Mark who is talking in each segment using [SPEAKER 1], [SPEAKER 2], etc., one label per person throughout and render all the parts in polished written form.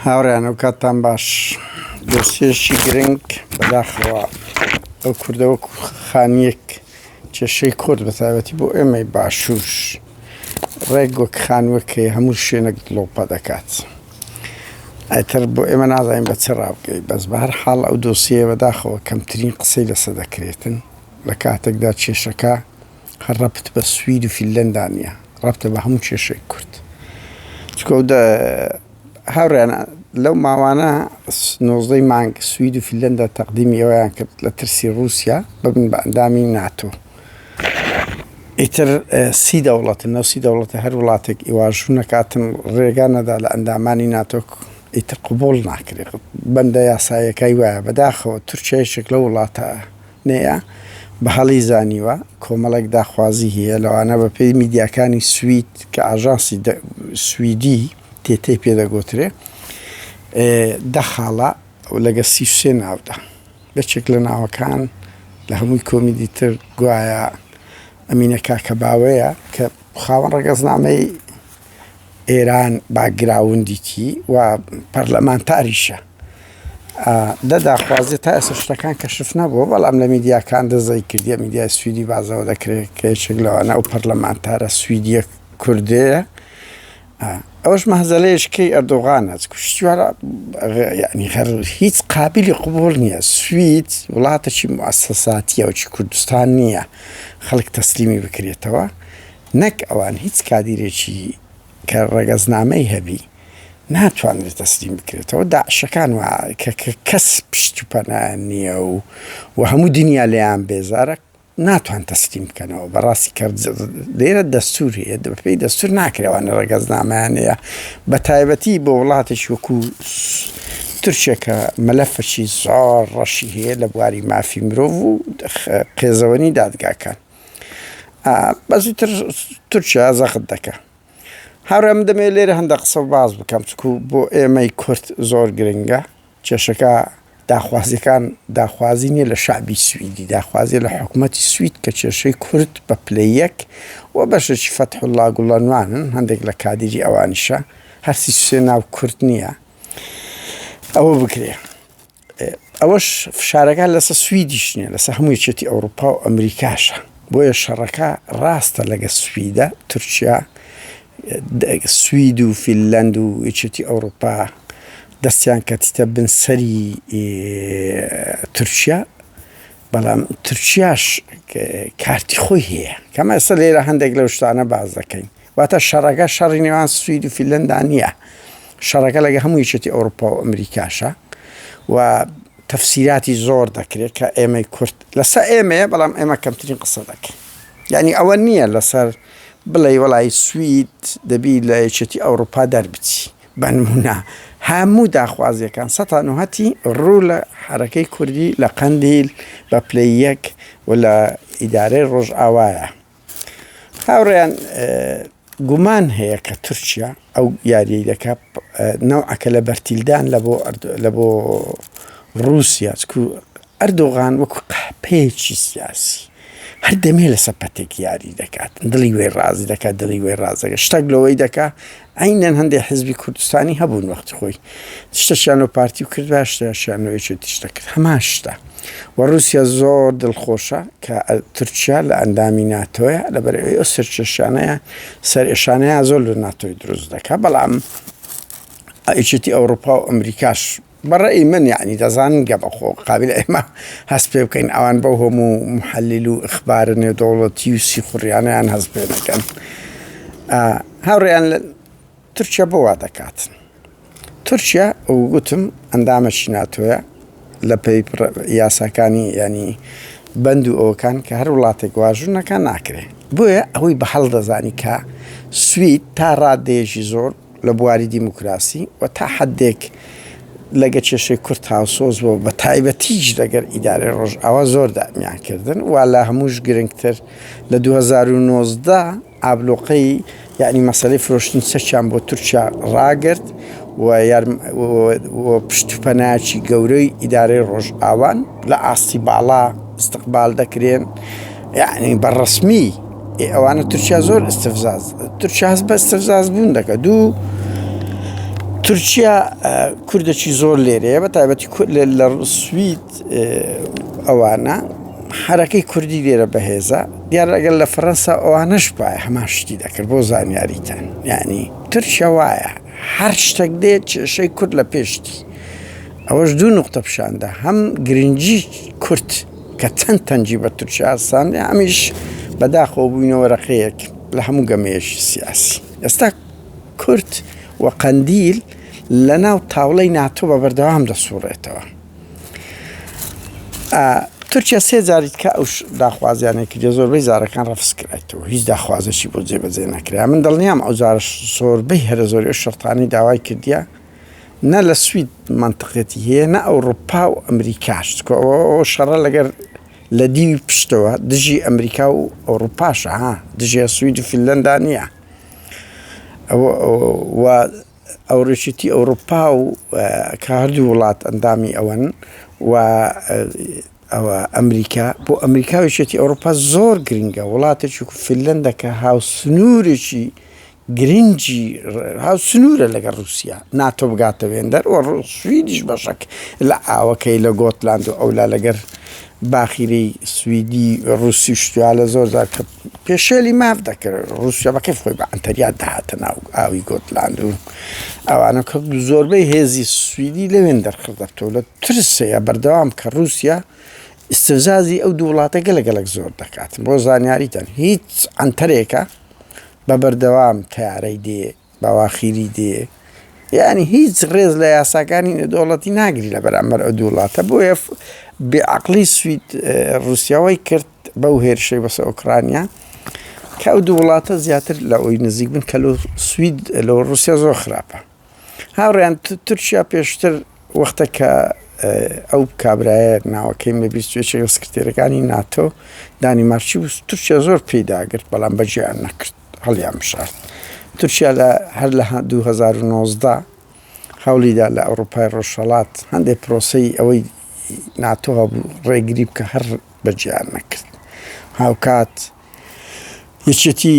[SPEAKER 1] هاوڕێیان ئەو کاتتان باش دۆسیەکی گرنگ بەداخەوە ئەو کوردە وەکو خانیەک کێشەی کورد بە تایبەتی بۆ ئێمەی باشوور ڕێک وەک خانووەکەی هەموو شوێنێک دڵۆپە دەکات ئەتر بۆ ئێمە نازانین بە چ ڕابگەی بەس بە هەر حاڵ ئەو دۆسیەیە بەداخەوە کەمترین قسەی لەسەر دەکرێتن لە کاتێکدا کێشەکە هەر ڕەبت بە سوید و فینلەندا نییە، ڕەبتە بە هەموو کێشەی کورد. چونکە ئەو هاوڕێیان لەو ماوانە نۆزدەی مانگ سوید و فینلەندا تەقدیمی ئەویان کرد لە ترسی ڕووسیا ببن بە ئەندامی ناتۆ. ئیتر سی دەوڵەتن لەو سی دەوڵەتە هەر وڵاتێک ئیواژوو نەکاتن ڕێگا نەدا لە ئەندامانی ناتۆ ئیتر قبوڵ ناکرێت بەندە یاساییەکەی وایە بەداخەوە تورکیا یەکێک لەو وڵاتە نەیە بە هەڵی زانیوە، کۆمەڵێک داخوازی هەیە، لەوانە بە پێی میدیاکانی سوید کە ئاژانسی سویدی تێتەی پێ دەگۆترێ دە خاڵە لەگە 33 ناودا یەکێک لە ناوەکان لە هەمووی کۆمیدی تر گوایە ئەمینە کاکەباوەیە کە خاوەن ڕەگەزنامەی ئێران باکگراوندیکی و پەرلەمانتاریشە دە داخوازی تا ئێستا شتەکان کەشف نەبووە بەڵام لە میدیاکان دەزەی کردیە میدیای سویدی بازەوە دەکرێت کە یەکێک لەوانە ئەو پەرلەمانتارە سویدیە کوردەیە ئەوەش مەهزەلەیەشکەی ئەردۆغانە کوشتیوارە یعنی هەر هیچ قابلی قبول نییە سوید وڵاتێکی موسەساتیە وەکی کوردستان نییە خەڵک تەسلیمی بکرێتەوە نەک ئەوان هیچ کادیرێکی کە ڕەگەزنامەی هەبی ناتوانرێت تەسلیم بکرێتەوە داعشەکان وا کە کەس پشت و پەنایان نییە و و هەموو دنیا لێیان بێزارە ناتوان تەسلیم بکەنەوە بەڕاستی کە لێرە دەستور هەیە بەپێی دەستور ناکرێوانە ڕەگەزنامەیان هەیە بە تایبەتی بۆ وڵاتێکی وەکو تورکیا کە مەلەفەکی زۆر ڕەشی هەیە لە بواری مافی مرۆڤ و قێزەوەنی دادگاکان بەس ئیتر تورکیا زەخت دەکا. هاوڕێ من دەمەوێت لێرە هەندە قسە و باس بکەم چکو بۆ ئێمەی کورد زۆر گرنگە کێشەکە داخوازیەکان داخوازی نییە لە شعبی سویدی داخوازیە لە حکوومەتی سوید کە کێشەی کورد بە پلەی یەک و بەشێکی فەتحوڵڵا گوڵەنوانن هەندێک لە کادیری ئەوانیشە هەرسی سێ ناو کورد نییە ئەوە بکرێ ئەوەش فشارەکان لەسەر سویدیش نیە لەسەر هەموو یەکێتی ئەوروپا و ئەمریکاشە بۆیە شەڕەکە ڕاستە لەگە سویدە تورکیا سوید و فیلەند و یەکێتی ئەوروپا دەستیان کەتیتە بن سەری تورکیا بەڵام تورکیاش کارتی خۆی هەیە کەمە ئێستا لێرە هەندێک لەو شتانە باز دەکەین واتە شەڕەکە شەڕی نێوان سوید و فینلەندا نییە، شەڕەکە لەگە هەموو یەکێتی ئەوروپا و ئەمریکاشە و تەفسیراتی زۆر دەکرێت کە ئێمەی کورد لەسەر ئێمەیە بەڵام ئێمە کەمترین قسە دەکەین یعنی ئەوە نییە لەسەر بڵێ وەڵی سوید دەبی لە یەکێتی ئەوروپا دەربچی بەنمونە هەموو داخوازیەکان سەتان و هەتی ڕوو لە حرەکەی کوردی لە قەندیل بە پلەی یەک و لە ئیدارەی ڕۆژئاوایە هاوڕێیان گومان هەیە کە تورکیا ئەو یاریەی دەکا نەوعەکە لە بەرتیلدان لە بۆ لە بۆ ڕووسیا چکو ئەردۆغان وەکو قەحپەیەکی سیاسی هەر دەمێ لەسەر پەتێک یاری دەکات دڵی وێ ڕازی دەکات دڵی وێ ڕازەکە شتەک لەوەی دەکا عەینەن هەندێ حزبی کوردستانی هەبوون وەختی خۆی شتەشیان لۆ پارتی و کرد شتەشیان لۆ یەکێتیش دەکرد هەمان شتە و رووسیا زۆر دڵخۆشە کە تورکیا لە ئەندامی ناتۆیە لەبەر ئەوەی ئەو سەرکێشانەیە سەرئێشانەیە زۆر لە ناتۆی دروست دەکات بەڵام یەکێتی ئەوروپا و ئەمریکاش بە ڕەئی من یەعنی دەزانن گە بە خۆ قابیلە ئێمە هەست پێ بکەین ئەوان بەو هەموو محەلیل و ئیخبارە نێودەوڵەتی و سیخوڕیانەیان هەست پێ نەکەن هاوڕێیان لە تورکیا بۆ وا دەکات تورکیا گوتم ئەندامەکی ناتۆیە لە پێی یاساکانی ینی بەند و ئەوکان کە هەر وڵاتێک واژوو نەکە ناکرێ بۆیە ئەوەی بە هەڵ دەزانی کە سوید تا ڕادەیەکی زۆر لە بواری دیموکراسی و تا حەدێک لەگە کێشەی کورد هاوسۆز بووە بە تایبەتیش لەگەر ئیدارەی ڕۆژئاوا زۆر دامیان کردن و لە هەمووش گرنگتر لە 2019 ئابلۆقەی یعنی مەسەلەی فرۆشتنی چەکیان بۆ تورکیا ڕاگرت و و پشت و پەنایەکی گەورەی ئیدارەی ڕۆژئاوان لە ئاستی باڵا استقبال دەکرێن یعنی بە ڕسمی ئەوانە تورکیا زۆر استفزاز تورکیا هەست بە استفزاز بوون دەکە دوو. تورکیا کوردێکی زۆر لێرەیە بە تایبەتی کورد لە سوید ئەوانە حرەکەی کوردی لێرە بەهێزە دیارە ئەگەر لە فەرەنسا ئەوانەش وایە هەمان شتی دەکرد بۆ زانیاریتان یعنی تورکیا وایە هەر شتێک دێت کێشەی کورد لە پێشتی ئەوەش دوو نقطە پیشاندا هەم گرنگی کورد کە چەند تەنگی بە تورکیا ئاسان ئەمیش بەداخەوە بووینەوە رەقەیەک لە هەموو گەمەیەکی سیاسی ئێستا کورد و قەندیل لە ناو تاوڵەی ناتۆ بە بەردەوام دەسوڕێتەوە. تورکیا سێ جاری کە ئەو داخوازیانەی کردی زۆربەی جارەکان ڕەفز کرایتەوە هیچ داخوازێکی بۆ جێبەجێ نەکرا من دڵنیام ئەو جارش زۆربەی هەرە زۆری ئەو شەرتانەی داوای کردیە نە لە سوید منطقەتی هەیە نە ئەوروپا و ئەمریکاش ئەو شەڕە لەگەر لە دیوی پشتەوە دژی ئەمریکا و ئەوروپاشە ها دژی سوید و فینلەندا نییە و ئەوڕیشیتی ئەوروپا و کە هەردوو وڵات ئەندامی ئەوەن و ئەوە ئەمریکا بۆ ئەمریکا و یەکێتی ئەوروپا زۆر گرنگە وڵاتێکی وەکو فنلەندا کە هاوسنوورێکی گرنگی هاوسنوورە لەگەڵ رووسیا ناتۆ بگاتە وێندەر و سویدیش بەشەک لە ئاوەکەی لە گۆتلاند و ئەولا لەگەر باخیرەی سویدی ڕوسی شتیا لە زۆر جار کە پێشێلی ماف دەکرد ڕوسیا بە کەیف خۆی بە عەنتەریات دەهاتە ناو ئاوی گۆتلاند و ئەوانە کە زۆربەی هێزی سویدی لەوێن دەرخردەبتەوە لە ترسەیە بەردەوام کە ڕوسیا ئیستفزازی ئەو دوو وڵاتە گەلە گەلەک زۆر دەکات بۆ زانیاریتان هیچ عەنتەرێکە بە بەردەوام تەیارەی دێ بەواخیری دێ یعنی هیچ ڕێز لە یاساکانی نێودەوڵەتی ناگری لە بەرامبەر ئەو دوو وڵاتە بۆیە بێ عقلی سوید ڕوسیاوای کرد بەو هێرشەی بەسە ئۆکرانیا کە ئەو دوو وڵاتە زیاتر لە ئەوی نزیک بن کە لە سوید لە ڕوسیا زۆر خراپە هاوڕیان تورکیا پێشتر وەختە کە ئەو کابرایە ناوەکەیم لە بیست یەکێک لە سکرتێرەکانی ناتۆ دانیمارکی بوو تورکیا زۆر پێی داگرت بەڵام بەجێیان نەکرد هەڵیان بژارد. تورکیا لە هەر لە 2019 هەوڵیدا لە ئەوڕوپای ڕۆژهەڵات هەندێک پرۆسەی ئەوەی ناتۆ هەبوو ڕێگری بکە هەر بەجێیان نەکرد. هاوکات یەکێتی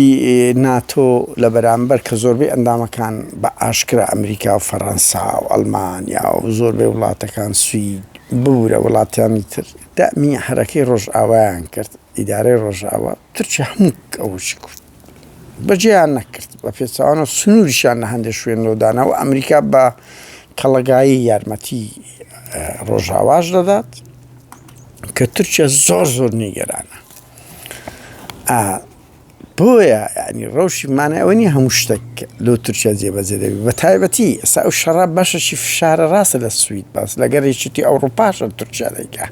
[SPEAKER 1] ناتۆ لە بەرامبەر کە زۆربەی ئەندامەکان بە ئاشکرا ئەمریکا و فەڕەنسا و ئەڵمانیا و زۆربەی وڵاتەکان سوید ببورە وڵاتانی تر دەمی حەرەکەی ڕۆژئاوایان کرد ئیدارەی ڕۆژئاوا تورکیا هەموو ئەوەشی کرد بەجێیان نەکرد بە پێچەوانە سنووریشیان لە هەندێک شوێن لۆ دانا و ئەمریکا بە کەڵەگایی یارمەتی ڕۆژاواش دەدات کە تورکیا زۆر زۆر نیگەرانە بۆیە ینی ڕەوشی مانای ئەوە نیە هەموو شتێک لۆ تورکیا جێبەجێ دەبی بە تایبەتی ئێستا ئەو شەڕە بەشەکی فشارە ڕاستە لە سوید باس لەگەر یەکێتی ئەوڕوپاشە تورکیا دەیکا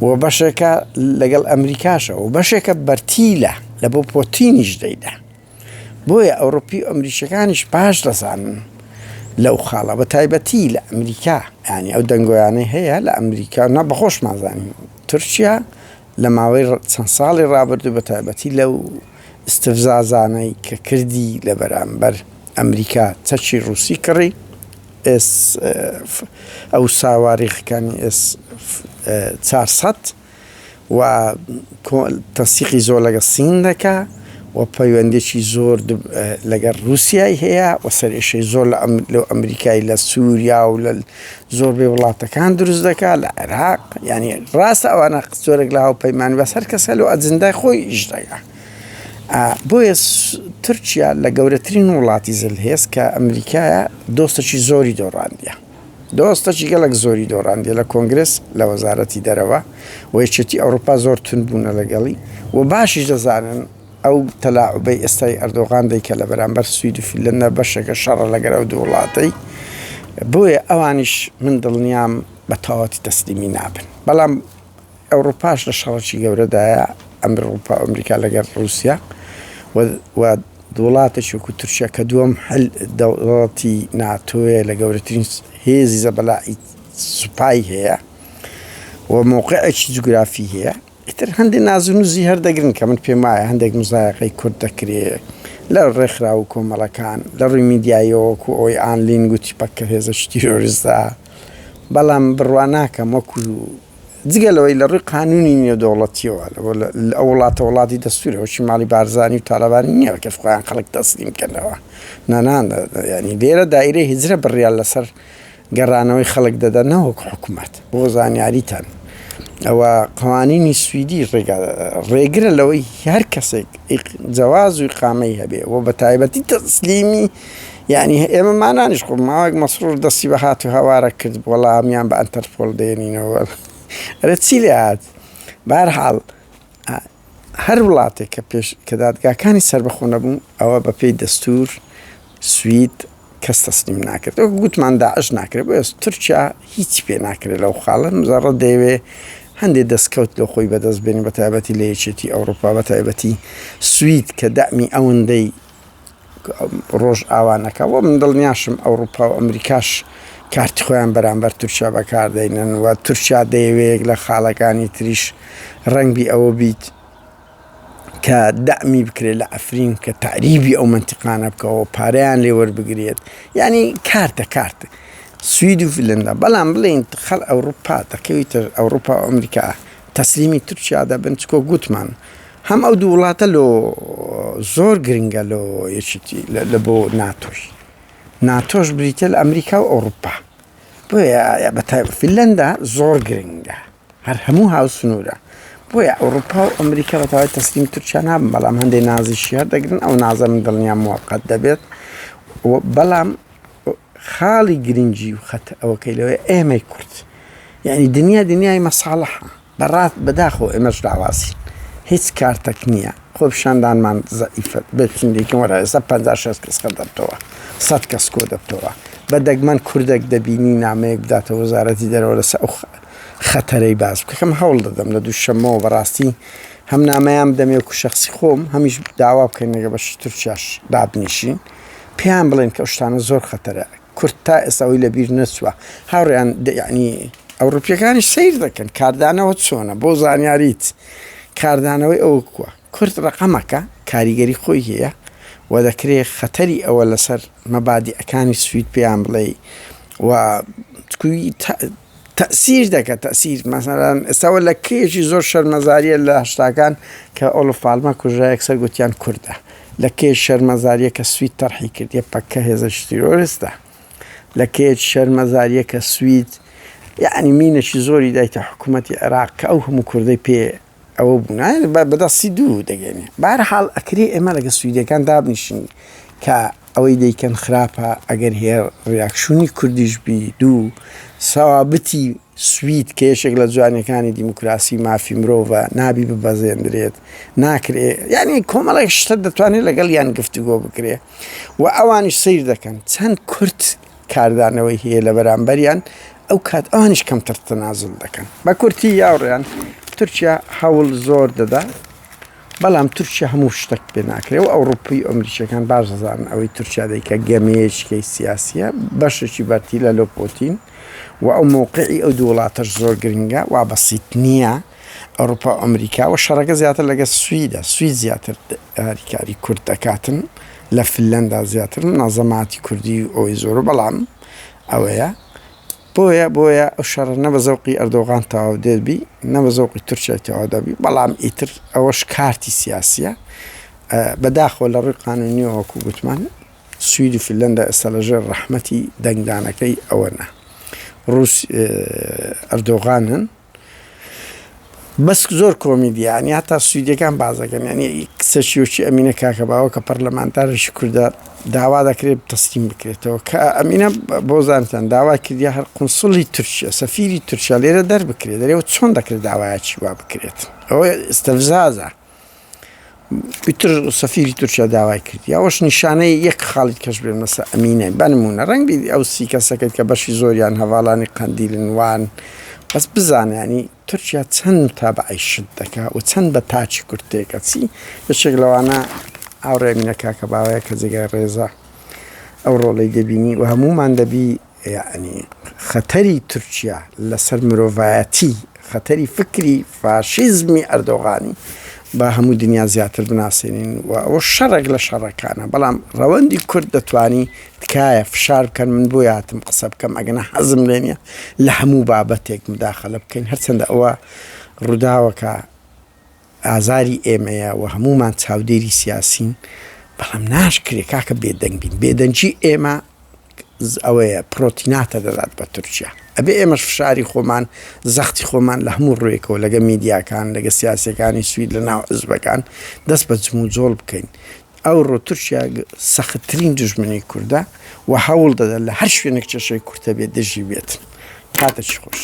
[SPEAKER 1] و بەشێکە لەگەڵ ئەمریکاشە و بەشێکە بەرتیلە لە بۆ پۆتینیش دەیدا بۆیە ئەوڕوپی و ئەمریکیەکانیش باش دەزانن لەو خاڵە بە تایبەتی لە ئەمریکا ینی ئەو دەنگۆیانەی هەیە لە ئەمریکا نا بەخۆشمازانین تورکیا لە ماوەی چەند ساڵی ڕابردوو بە تایبەتی لەو ئیستفزازانەی کە کردی لە بەرامبەر ئەمریکا چەکی ڕووسی کڕی ئێس ئەو ساواریخەکانی ئێس 400 و تەنسیقی زۆر لەگەڵ سین دەکا و پەیوەندێکی زۆر لەگەڵ رووسیای هەیە و سەرئێشەی زۆر لە لەو ئەمریکای لە سووریا و لە زۆربەی وڵاتەکان دروست دەکا لە عێراق یعنی ڕاستە ئەوانە زۆرێک لە هاوپەیمانی بەس هەر کەسە لەو ئەجندای خۆی ئیش دەکا بۆیە تورکیا لە گەورەترین وڵاتی زلهێز کە ئەمریکایە دۆستێکی زۆری دۆڕاندیە دۆستەکی گەلک زۆری دۆڕاندیە لە کۆنگرس لە وەزارەتی دەرەوە و یەکێتی ئەوروپا زۆر تون بوونە لەگەڵی و باشیش دەزانن ئەو تەلاعوبەی ئێستای ئەردۆغان دەیکا لە بەرامبەر سوید و فینلەندا بەشێکە شەڕە لەگەر ئەو دوو وڵاتەی بۆیە ئەوانیش من دڵنیام بە تەواوەتی تەسلیمی نابن بەڵام ئەوروپاش لە شەڕێکی گەورەدایە ئەمروپا ئەمریکا لەگەر رووسیا و وڵاتێکی وەکو تورکیا کە دووەم هەل دەوڵەتی ناتۆیە لە گەورەترین هێزی زەبەلاحی سوپای هەیە و موقعێکی جوگرافی هەیە ئیتر هەندێک ناز و نوزی هەر دەگرن کە من پێم وایە هەندێک مزایەقەی کورد دەکرێ لە ڕێکخراو و کۆمەڵەکان لە ڕووی میدیاییەوە وەکو ئەوەی ئانلین گوتی پەککە هێزەکی تیرۆریستە بەڵام بڕوا ناکەم وەکو جگە لەوەی لە ڕووی قانونی نێودەوڵەتیەوە ئەو وڵاتە وڵاتی دەستورە وەکی ماڵی بارزانی و تالەبانی نییە کە خۆیان خەڵک تەسلیم کەنەوە نانان ینی لێرە دایرەی هجرە بڕیار لەسەر گەڕانەوەی خەڵک دەدا نەوەک حکومەت. بۆ زانیاریتان ئەوە قوانینی سویدی ڕێگا ڕێگرە لەوەی هەر کەسێک جەواز و ئیقامەی هەبێ و بە تایبەتی تەسلیمی یعنی ئێمە مانانیش خۆ ماوەک مەسرور دەستی بە هات و هاوارە کرد وەڵامیان بە ئەنتەرپۆل دێنینەوە ئەرە چی لێ هات بارحاڵ هەر وڵاتێک کە پێش کە دادگاکانی سەربەخۆ نەبوون ئەوە بە پێی دەستور سوید کەس تەسلیم ناکرێت وەک گوتمان داعش ناکرێت بۆیە تورکیا هیچ پێ ناکرێت لەو خاڵە مزەڕە دەیەوێ هەندێک دەستکەوت لە خۆی بەدەست بێنی بە تایبەتی لە یەکێتی ئەوروپا بە تایبەتی سوید کە دەعمی ئەوەندەی ڕۆژ ئاوانەکە وە من دڵنیاشم ئەوروپا و ئەمریکاش کارتی خۆیان بەرامبەر تورکیا بەکاردەینن و تورکیا دەیەوێت لە خاڵەکانی تریش ڕەنگبی ئەوە بیت کە دەعمی بکرێت لە عەفرین کە تەعریبی ئەو مەنتیقانە بکەوە پارەیان لێ وەربگرێت یعنی کارتە کارت سوید و فنلندا بەڵام بڵێین خەڵ ئەوروپا دەکەویتە ئەوروپا و ئەمریکا تەسلیمی تورکیا دەبن چکۆ گوتمان هەم ئەو دوو وڵاتە لۆ زۆر گرنگە لۆ یەکێتی لە بۆ ناتۆش ناتۆش بریتە لە ئەمریکا و ئەوروپا بۆیە بە تایبەت فنلندا زۆر گرنگە هەر هەموو هاوسنوورە بۆیە ئەوڕوپا و ئەمریکا بە تەواوی تەسلیم تورکیا نابن بەڵام هەندێک نازیشی هەردەگرن ئەو نازە من دڵنیام موقت دەبێت بەڵام خاڵی گرنگی و خەت ئەوەکەی لەوەی ئێمەی کورد یعنی دنیا دنیای مەساڵحە بەڕاست بەداخەوە ئێمەش لاوازین هیچ کارتەک نییە خۆپیشاندانمان زەعیفە بچین دەیکەن وەرە ئێستا 50 60 کەس خەر دەبتەوە 100 کەس کۆ دەبتەوە بە دەگمەن کوردێک دەبینی نامەیەک بداتە وەزارەتی دەرەوە لەسەر ئەو خەتەرەی باس بکەم هەوڵ دەدەم لە دووشەممەوە بەڕاستی هەم نامەیان بدەمێ وەکو شەخسی خۆم هەمیش داوا بکەین لەگە بەشی تورکیاش دابنیشین پێیان بڵێن کە ئەو شتانە زۆر خەتەرە کورد تا ئێستا ئەوی لەبیر نەچووە هاوڕێیان یعنی ئەوروپیەکانیش سەیر دەکەن کاردانەوە چۆنە بۆ زانیاریت کاردانەوەی ئەوە کووە کورد ڕەقەمەکە کاریگەری خۆی هەیە و دەکرێت خەتەری ئەوە لەسەر مەبادیئەکانی سوید پێیان بڵێ و تەئسیر دەکە تەئسیر مەسەلەن ئێستاوە لە کەیەکی زۆر شەرمەزاریە لە هەشتاکان کە ئۆلف پالمە کوژرا یەکسەر گوتیان کوردە لە کەی شەرمەزاریە کە سوید تەرحی کردیە پەککە هێزەکی تیرۆرستە لە کەیەکی شەرمەزاریە کە سوید یعنی مینەکی زۆری دایتە حکوومەتی عێراق کە ئەو هەموو کوردەی پێ ئەوە بوون بەدەستی دوو دەگەێنێ بارحاڵ ئەکرێ ئێمە لەگە سویدەکان دابنیشین کە ئەوەی دەیکەن خراپە ئەگەر هەیە ڕیاکشونی کوردیش بی دوو سەوابتی سوید کە یەکێک لە جوانیەکانی دیموکراسی مافی مرۆڤە نابی ببەزێندرێت ناکرێ یعنی کۆمەڵێک شتە دەتوانێت لەگەڵ یان گفتوگۆ بکرێ و ئەوانیش سیر دەکەن چەند کورت کاردانەوەی هەیە لە بەرامبەریان ئەو کات ئەوانیش کەمتر تەنازول دەکەن بە کورتی یاوڕیان تورکیا هەوڵ زۆر دەدا بەڵام تورکیا هەموو شتەک پێ ناکرێ و ئەوڕوپی و ئەمریکیەکان باش دەزانن ئەوەی تورکیا دەیکا گەمەیەکیکەی سیاسیە بەشێکی بەرتیلە لۆ پۆتین و ئەو مەوقعی ئەو دوو وڵاتەش زۆر گرنگە وا بەسیت نییە ئەوروپا و ئەمریکا و شەڕەکە زیاتر لەگە سویدە سوید زیاتر هاریکاری کورد دەکاتن لە فنلەندا زیاتر منەزەماتی کوردی ئەوەی زۆر بەڵام ئەوەیە بۆیە بۆیە ئەو شەڕە نە بە زەوقی ئەردۆغان تەواو دێت بی نە بە زەوقی تورکیای تەواو دەبی بەڵام ئیتر ئەوەش کارتی سیاسیە بەداخەوە لە ڕووی قانونیەوە وەکو گوتمان سوید و فنلەندا ئێستا لەژێر ڕەحمەتی دەنگدانەکەی ئەوە نە ڕوس ئەردۆغانن بەس زۆر کۆمیدیە یانی هەتا سویدیەکان باس دەکەن یانی کچەکی ئەمینە کاکە باوە کە پەرلەمانتارێکی کوردە داوا دەکرێت تەسلیم بکرێتەوە کە ئەمینە بۆ زانتان داوا کردیا هەر قونسڵی تورکیا سەفیری تورکیا لێرە دەربکرێت دەرێەوە چۆن دەکرێت داوایەکی وا بکرێت ئەوە ئیستفزازە ئیتر سەفیری تورکیا داوای کرد ئەوەش نیشانەی یەک خاڵی کەش بێن مەسە ئەمینە بەنمونە ڕەنگ بی ئەو سی کەسەکەت کە بەشی زۆریان هەواڵانی قەندیلن وان بەس بزانانی تورکیا چەند متابعی شت دەکا و چەند بە تاچی کورد تێکەچی یەکێک لەوانە هاوڕێ ئەمینە کاکە باوەیە کە جێگای ڕێزە ئەو ڕۆڵەی دەبینی و هەمومان دەبی یەعنی خەتەری تورکیا لەسەر مرۆڤایەتی، خەتەری فکری فاشیزمی ئەردۆغانی. بە هەموو دنیا زیاتر بناسێنین و ئەوە شەڕێک لە شەڕەکانە بەڵام ڕەوەندی کورد دەتوانی تکایە فشار بکەن من بۆ یاتم قسە بکەم ئەگەنە حەزم لێ نیە لە هەموو بابەتێک مداخەلە بکەین هەرچەندە ئەوە ڕووداوەکە ئازاری ئێمەیە و هەموومان چاودێری سیاسین بەڵام ناشکرێ کاکە بێدەنگ بین بێدەنگی ئێمە ئەوەیە پرۆتیناتە دەدات بە تورکیا ئەبێ ئێمەش فشاری خۆمان زەختی خۆمان لە هەموو ڕوویەکەوە لەگە میدیاکان لەگە سیاسەکانی سوید لە ناو حزبەکان دەست بە جموجۆڵ بکەین ئەوڕۆ تورکیا سەختترین دوژمنی کوردە و هەوڵ دەدات لە هەر شوێنێک کێشەی کورد هەبێت دژی بێت. کاتێکی خۆش.